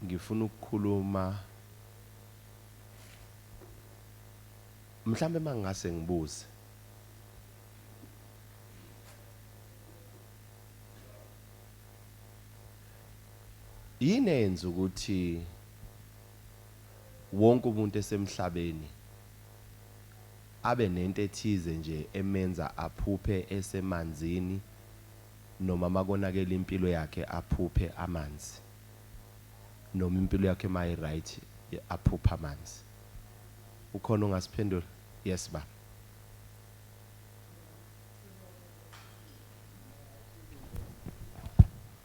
Ngifuna ukukhuluma mhlambe mangase ngibuze. Yini eyenza ukuthi wonke umuntu esemhlabeni abe nento ethize nje emenza aphuphe esemanzini noma makonakele impilo yakhe aphuphe amanzi noma impilo yakhe mayi right aphuphe amanzi? Ukhona ongasiphendula? Yes baba.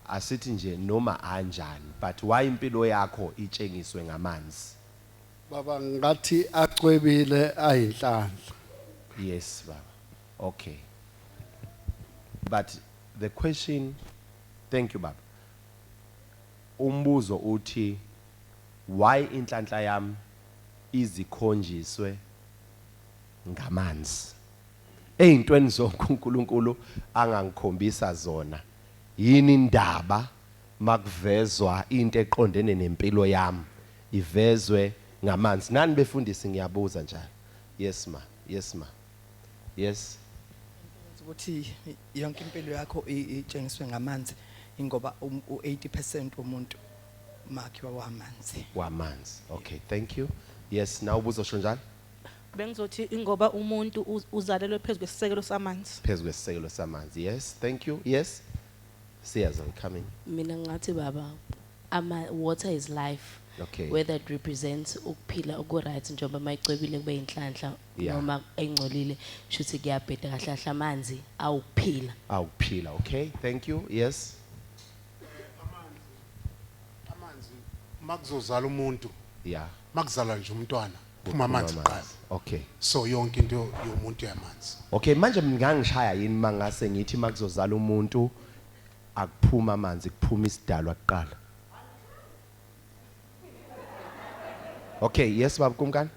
Asithi nje noma anjani, but why impilo yakho itshengiswe ngamanzi? Baba, ngathi acwebile ayinhlanhla. Yes baba. Okay. But the question, thank you baba. Umbuzo uthi why inhlanhla yami izikhonjiswe ngamanzi? Eyintweni zonke uNkulunkulu angangikhombisa zona, yini indaba makuvezwa into eqondene nempilo yami ivezwe ngamanzi? Nani befundisi ngiyabuza njalo. Yes ma, yes ma. Yes. Ukuthi yonke impilo yakho itshengiswe ngamanzi ingoba u-80% womuntu makhiwa wamanzi. Wamanzi. Okay, thank you. Yes, nawe ubuzosho njalo? Bengizothi ingoba umuntu uzalelwe phezu kwesisekelo samanzi. Phezu kwesisekelo samanzi. Yes, thank you. Yes. Siyaza coming. Mina ngathi baba, ama water is life. Okay. Whether it represents ukuphila oku right njengoba mayicwebile kube inhlanhla noma engcolile shuthi kuyabheda kahle kahle, amanzi awukuphila. Awukuphila. Okay, thank you. Yes. Amanzi makuzozala umuntu. Makuzalwa nje umntwana phuma Kuphuma amanzi kuqala. Okay. So yonke into yomuntu yamanzi. Okay, manje ngingangishaya yini mangase ngithi makuzozala umuntu akuphuma amanzi, kuphuma isidalwa kuqala? Okay, yes baba Kumkani.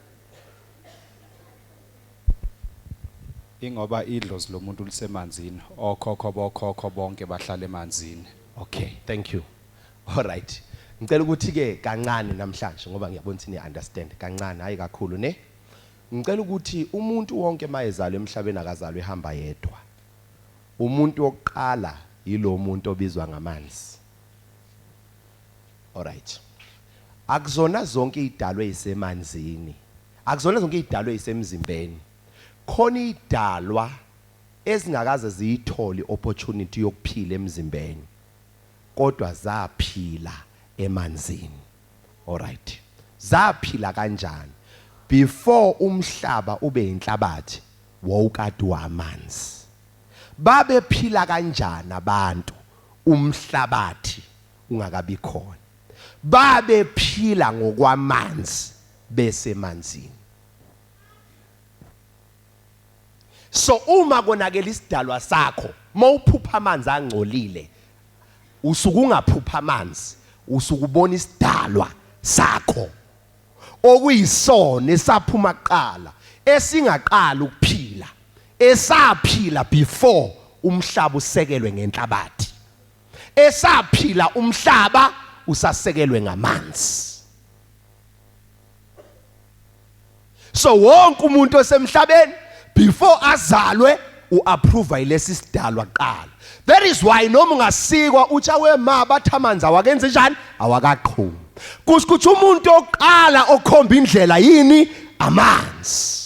Ingoba idlozi lomuntu lisemanzini, okhokho bokhokho bonke bahlala emanzini. Okay, thank you. All right. Ngicela ukuthi ke kancane namhlanje ngoba ngiyabona ukuthi ni understand kancane, hayi kakhulu ne. Ngicela ukuthi umuntu wonke mayezalwa emhlabeni akazalwe ehamba yedwa. Umuntu wokuqala yilo muntu obizwa ngamanzi. All right. Akuzona zonke idalwe isemanzini. Akuzona zonke idalwe isemzimbeni. Khona idalwa ezingakaze ziyithole opportunity yokuphila emzimbeni, kodwa zaphila emanzini. All right. Zaphila kanjani? Before umhlaba ube inhlabathi wawukade wamanzi. Babephila kanjani abantu umhlabathi ungakabi khona? Babephila ngokwamanzi besemanzini. So uma konakela isidalwa sakho, mawuphupha amanzi angcolile, usuke ungaphupha amanzi, usuke ubona isidalwa sakho okuyisona esaphuma kuqala, esingaqala ukuphila, esaphila before umhlaba usekelwe ngenhlabathi, esaphila umhlaba usasekelwe ngamanzi. So wonke umuntu osemhlabeni before azalwe uapprove ilesi sidalwa kuqala. That is why noma ungasikwa uthi awe ma bathi amanzi awakenze njani, awakaqhumi. Kusho ukuthi umuntu oqala okhomba indlela yini? Amanzi.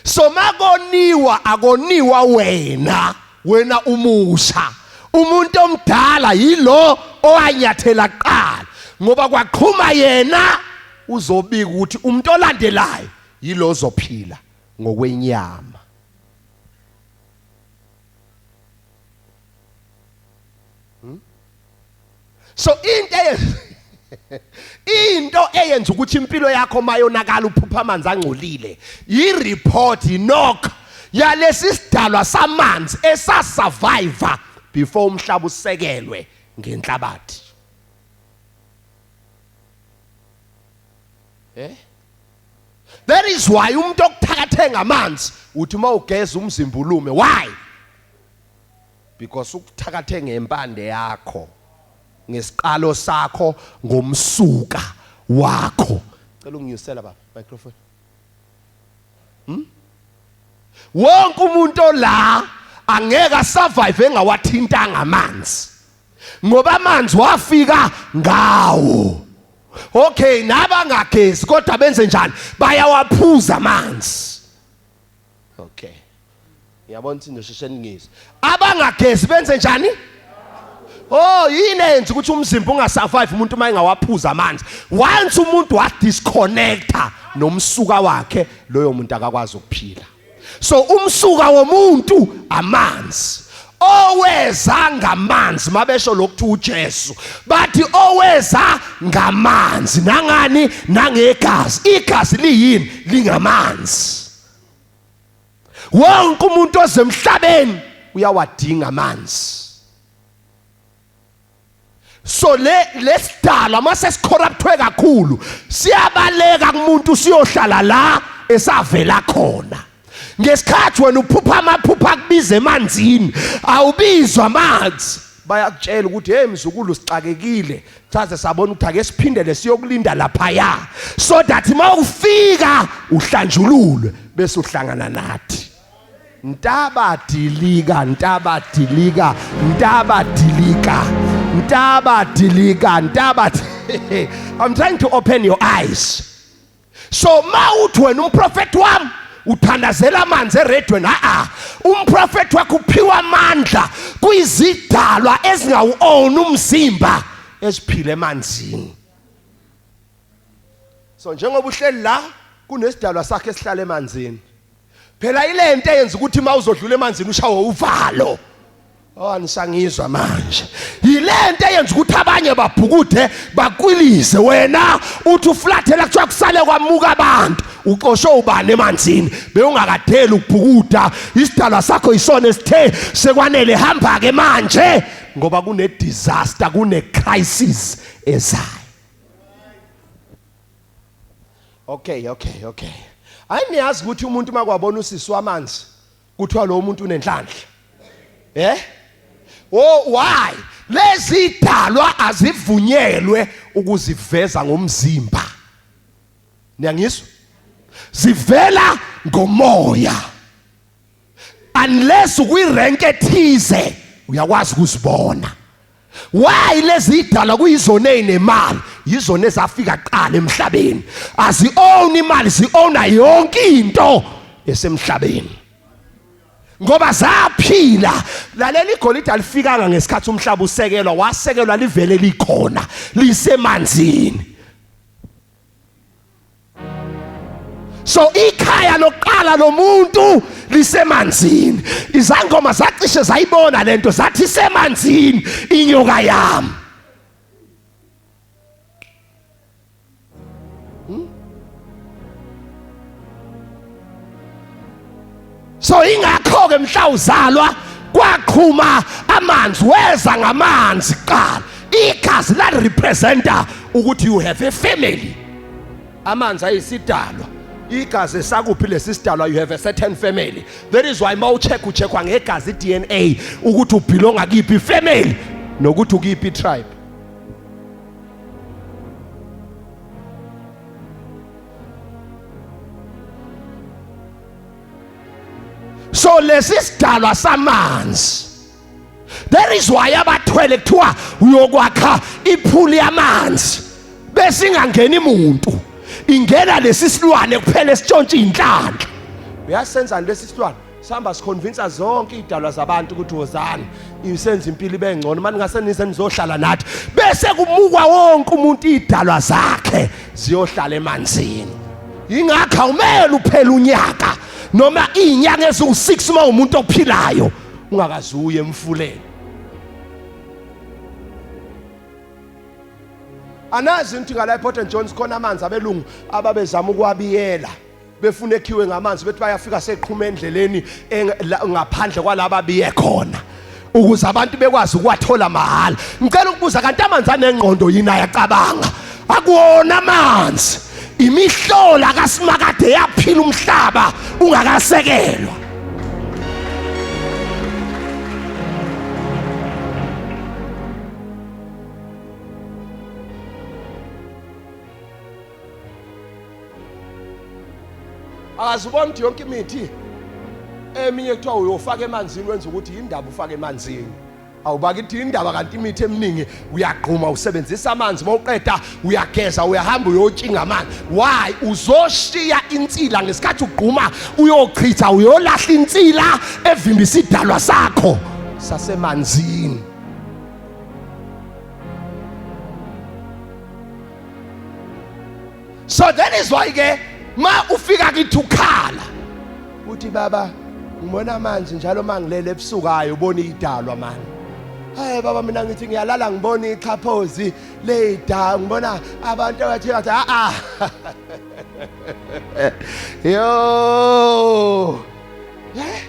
So makoniwa akoniwa wena, wena umusha. Umuntu omdala yilo owanyathela kuqala, ngoba kwaqhuma yena uzobika ukuthi umuntu olandelayo yilo ozophila ngokwenyama. So into eyenza ukuthi impilo yakho mayonakala uphupha amanzi angcolile, i-report, i-knock yalesi sidalwa samanzi esasurvive before umhlaba usekelwe ngenhlabathi. That is why umuntu okuthakathe ngamanzi uthi uma ugeza umzimba ulume. Why? Because ukuthakathe ngempande yakho. Ngesiqalo sakho ngomsuka wakho. Cela unginyusela baba microphone. Wonke umuntu ola angeke asurvive engawathintanga amanzi. Ngoba amanzi wafika ngawo. Okay, nabangagezi kodwa benze njani? Bayawaphuza amanzi. Okay. Ngiyabona ukuthi ndosheshe ningizwe. Abangagezi benze njani? Oh, yini enza ukuthi umzimba ungasurvive umuntu uma engawaphuza amanzi? Once umuntu wa disconnecta nomsuka wakhe, loyo muntu akakwazi ukuphila. So umsuka womuntu amanzi. Oweza ngamanzi mabesho lokuthu uJesu bathi oweza ngamanzi nangani nangegazi. Igazi liyini? Lingamanzi. Wonke umuntu ozemhlabeni uyawadinga amanzi. So le lesidalwa mase sicorruptwe kakhulu siyabaleka kumuntu siyohlala la esavela khona. Ngesikhathi wena uphupha amaphupha akubiza emanzini, awubizwa amanzi. Bayakutshela ukuthi hey mzukulu sixakekile, saze sabona ukuthi ake siphindele siyokulinda laphaya so that mawufika uhlanjululwe bese uhlangana nathi. Ntaba dilika, ntaba dilika, ntaba dilika, ntaba dilika, ntaba. I'm trying to open your eyes. So mawuthi wena umprofeti wami uthandazela amanzi eredweni, a umprofeti wakho uphiwa amandla kuyizidalwa ezingawu-own umzimba eziphila emanzini. So njengoba uhleli la kunesidalwa sakhe esihlala emanzini. Phela ilento eyenza ukuthi mawuzodlula emanzini ushawe uvalo. Oh anisangizwa manje. Yilento eyenza ukuthi abanye babhukude bakwilize wena uthi uflathela kuthiwa kusale kwamuka abantu. Uxoshwe ubani emanzini bewungakadeli ukubhukuda isidalwa sakho isona esithe sekwanele hamba ke manje ngoba kune disaster kune crisis ezayo. Okay okay okay. Hayi niyazi ukuthi umuntu makwabona usisi wamanzi kuthiwa lo muntu unenhlanhla. Eh? Oh why? Lezi dalwa azivunyelwe ukuziveza ngomzimba. Niyangizwa? Zivela ngomoya. Unless ukwirank ethize uyakwazi ukuzibona. Why lezi idalwa kuyizona ezinemali yizona ezafika kuqala emhlabeni. Azi own imali, zi owna yonke into esemhlabeni. Ngoba zaphila. Lalela, igolide alifikanga ngesikhathi umhlaba usekelwa, wasekelwa livele likhona, lisemanzini. So ikhaya lokuqala lomuntu lisemanzini. Izangoma zacishe zayibona lento, zathi isemanzini inyoka yami. So ingakho ke mhla uzalwa kwaqhuma amanzi, weza ngamanzi kuqala. Igazi la representa ukuthi you have a family. Amanzi ayisidalwa, igazi esakuphi lesi sidalwa, you have a certain family. That is why mawucheck ucheckwa ngegazi DNA ukuthi ubelonga kiphi family nokuthi ukiphi tribe. So lesi sidalwa samanzi, that is why abathwele kuthiwa uyokwakha iphuli yamanzi bese ingangeni umuntu, ingena lesi silwane kuphela esitshontsha inhlanhla. Uyasenzani lesi silwane? Sihamba siconvince zonke idalwa zabantu ukuthi wozani isenza impilo ibe ngcono, manje ngase nize nizohlala nathi, bese kumukwa wonke umuntu idalwa zakhe ziyohlala emanzini. Ingakho awumele uphela unyaka noma izinyanga eziwu6 uma umuntu ophilayo ungakazuye emfuleni. Anazi ukuthi ngala ePort St John's khona amanzi abelungu ababezama ukwabiyela, befuna ekhiwe ngamanzi, bethi bayafika seqhuma endleleni ngaphandle kwalaba biye khona ukuze abantu bekwazi ukuwathola mahhala. Ngicela ukubuza, kanti amanzi anengqondo yini? Ayacabanga? Akuwona amanzi, imihlola kaSimakade yaphila umhlaba ungakasekelwa. Akazubona ukuthi yonke imithi eminye kuthiwa uyofaka emanzini wenza ukuthi yindaba ufake emanzini. Awubakithi indaba kanti imithi eminingi uyagquma usebenzisa amanzi mawuqeda uyageza uyahamba uyotshinga amanzi. Why uzoshiya insila ngesikhathi ugquma uyochitha uyolahla insila evimba isidalwa sakho sasemanzini. So that is why ke ma ufika kithi ukhala uthi baba ngibona amanzi njalo mangilele ebusuku hayi ubona idalwa mani. Hayi baba mina ngithi ngiyalala ngibona ixhaphozi leyida ngibona abantu abathi bathi a a. Yo. Eh?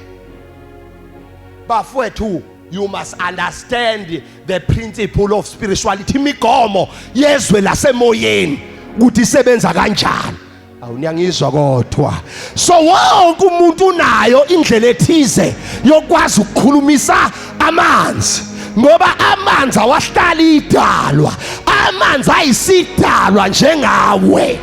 Bafowethu you must understand the principle of spirituality imigomo yezwe lasemoyeni ukuthi isebenza kanjani awuniyangizwa kodwa so wonke umuntu unayo indlela ethize yokwazi ukukhulumisa amanzi ngoba amanzi awahlali idalwa amanzi ayisidalwa njengawe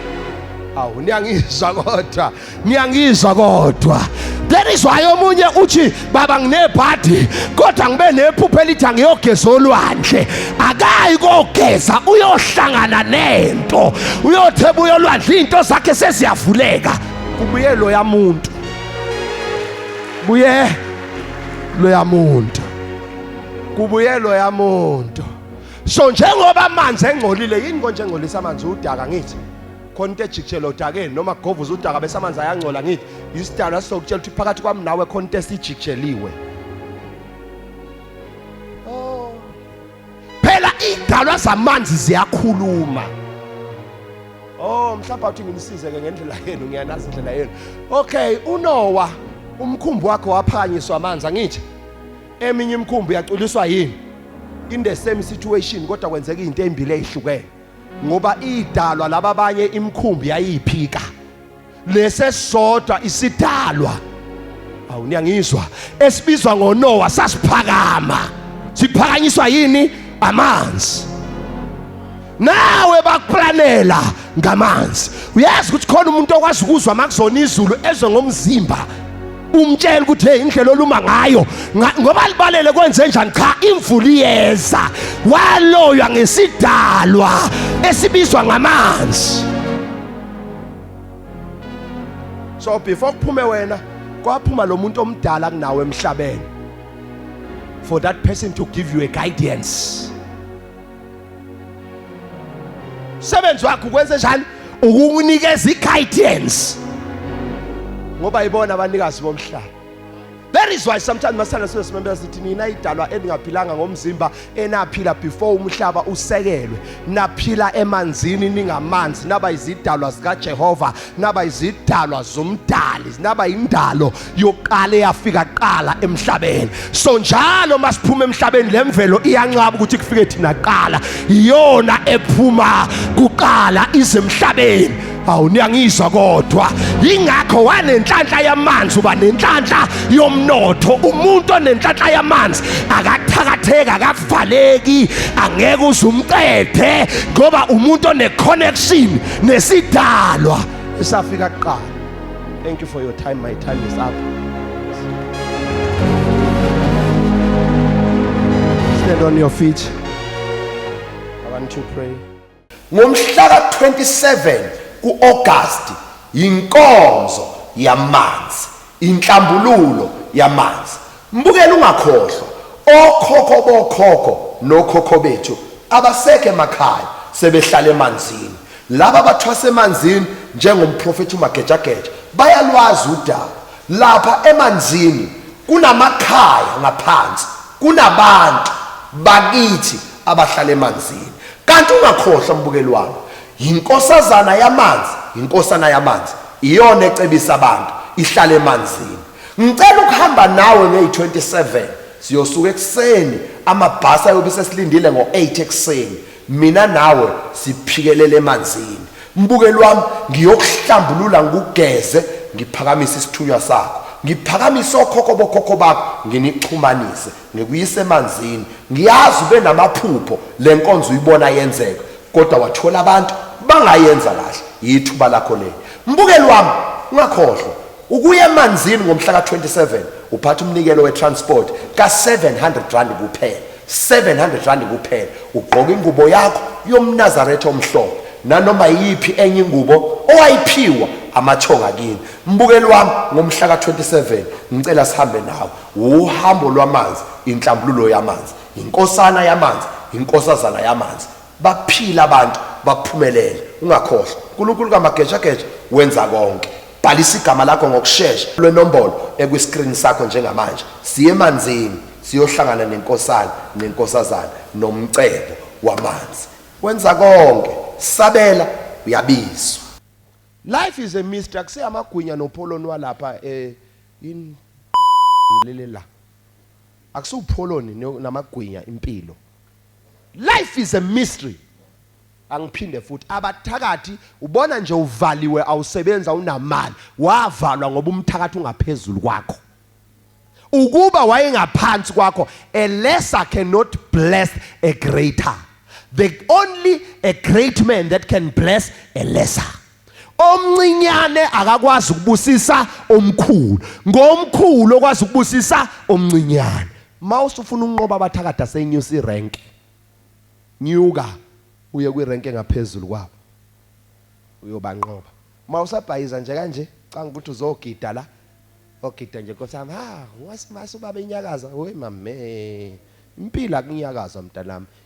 awu niyangizwa kodwa Niyangizwa kodwa. That is why omunye uthi baba nginebhadi kodwa ngibe nephupho elithi angiyogeza olwandle. Akayi kogeza uyohlangana nento. Uyotheba uyolwandle into zakhe seziyavuleka. Kubuye loya muntu. Buye loya muntu. Kubuye loya muntu. So njengoba amanzi engcolile yini konje engcolisa amanzi udaka ngithi khona into ejikijela odakeni noma kugovuza udaka bese amanzi ayangcola ngithi isidalwa sizokutshela ukuthi phakathi kwami nawe khona into esijikijeliwe oh phela idalwa zamanzi ziyakhuluma oh mhlawumbe awuthi ngimsize ke ngendlela yenu ngiyanazi indlela yenu okay uNoah umkhumbi wakhe waphakanyiswa amanzi angithi eminye imikhumbi yaculiswa yini in the same situation kodwa kwenzeka izinto ezimbili ezihlukene ngoba idalwa laba abanye imikhumbi yayiphika lesesodwa isidalwa awu niyangizwa esibizwa ngoNoah sasiphakama siphakanyiswa yini amanzi nawe bakuplanela ngamanzi uyazi ukuthi khona umuntu okwazi ukuzwa makuzona izulu ezwe ngomzimba umtshela ukuthi hey indlela oluma ngayo ngoba libalele kwenze njani cha imvula iyeza waloywa ngesidalwa esibizwa ngamanzi so before kuphume wena kwaphuma lo muntu omdala kunawe emhlabeni for that person to give you a guidance Sebenzi wakho ukwenze njani ukukunikeza i-guidance ngoba ibona abanikazi bomhlaba That is why sometimes masithanda sibe simemeza sithi nina idalwa eningaphilanga ngomzimba enaphila before umhlaba usekelwe naphila emanzini ningamanzi naba izidalwa zikaJehova naba izidalwa zomdali naba indalo yokuqala eyafika kuqala emhlabeni so njalo masiphuma emhlabeni lemvelo iyanqaba ukuthi kufike thina kuqala iyona ephuma kuqala ize emhlabeni awu niyangizwa kodwa yingakho wanenhlanhla yamanzi uba nenhlanhla yomnotho umuntu onenhlanhla yamanzi akathakatheki akavaleki angeke uze umqede ngoba umuntu one-connection nesidalwa esafika kuqala Thank you for your time. My time is up. Stand on your feet. I want to pray. Ngomhla ka-27 ku-August yinkonzo yamanzi, inhlambululo yamanzi. Mbukeli ungakhohlwa okhokho bokhokho nokhokho bethu abasekho emakhaya sebehlala emanzini. Laba abathwasa emanzini njengomprofethi uMagejageja bayalwazi udaba. Lapha emanzini kunamakhaya ngaphansi, kunabantu bakithi abahlala emanzini. Kanti ungakhohlwa mbukeli wami, yinkosazana yamanzi, yinkosana yamanzi, iyona ecebisa abantu, ihlala emanzini. Ngicela ukuhamba nawe ngeyi-27 siyosuka ekuseni amabhasi ayobe sesilindile ngo-8 ekuseni Mina nawe siphikelele emanzini. Mbukeli wami ngiyokuhlambulula ngikugeze ngiphakamise isithunywa sakho. Ngiphakamise okhokho bokhokho bakho nginixhumanise ngikuyise emanzini. Ngiyazi ube namaphupho le nkonzo uyibona yenzeka kodwa wathola abantu bangayenza kahle. Yithuba lakho leli. Mbukeli wami Ungakhohlwa ukuya emanzini ngomhla ka-27, uphatha umnikelo we-transport ka-700 rand kuphela, 700 rand kuphela. Ugqoka ingubo yakho yomNazaretha omhlophe nanoma yiphi enye ingubo owayiphiwa amathonga kini. Mbukeli wami, ngomhla ka-27 ngicela sihambe nawe uhambo lwamanzi, inhlambululo yamanzi, inkosana yamanzi, inkosazana yamanzi. Baphila abantu, baphumelele. Ungakhohlwa, uNkulunkulu kamagejageja wenza konke. Bhalisa igama lakho ngokushesha lwenombolo ekwi-screen sakho njengamanje. Siye emanzini, siyohlangana nenkosana nenkosazana nomcebo wamanzi. Wenza konke, sabela, uyabizwa. Life is a mystery. Akusiyo amagwinya nopholoni walapha in lele la, akusiwupholoni namagwinya impilo. Life is a mystery. Angiphinde futhi, abathakathi ubona nje uvaliwe, awusebenza, unamali, wavalwa ngoba umthakathi ungaphezulu kwakho. Ukuba wayengaphansi kwakho, a lesser cannot bless a greater. The only a great man that can bless a lesser. Omncinyane akakwazi ukubusisa omkhulu, ngomkhulu okwazi ukubusisa omncinyane. Mawusufuna ukunqoba abathakathi, asenyusa irank, nyuka uye kwirank engaphezulu kwabo, uyobanqoba. Mawusabhayiza nje kanje, canga ukuthi uzogida la, ogida nje, nkosi yami, ha, wasimasa ubaba enyakaza. We mame, impilo akunyakaza, mntanami.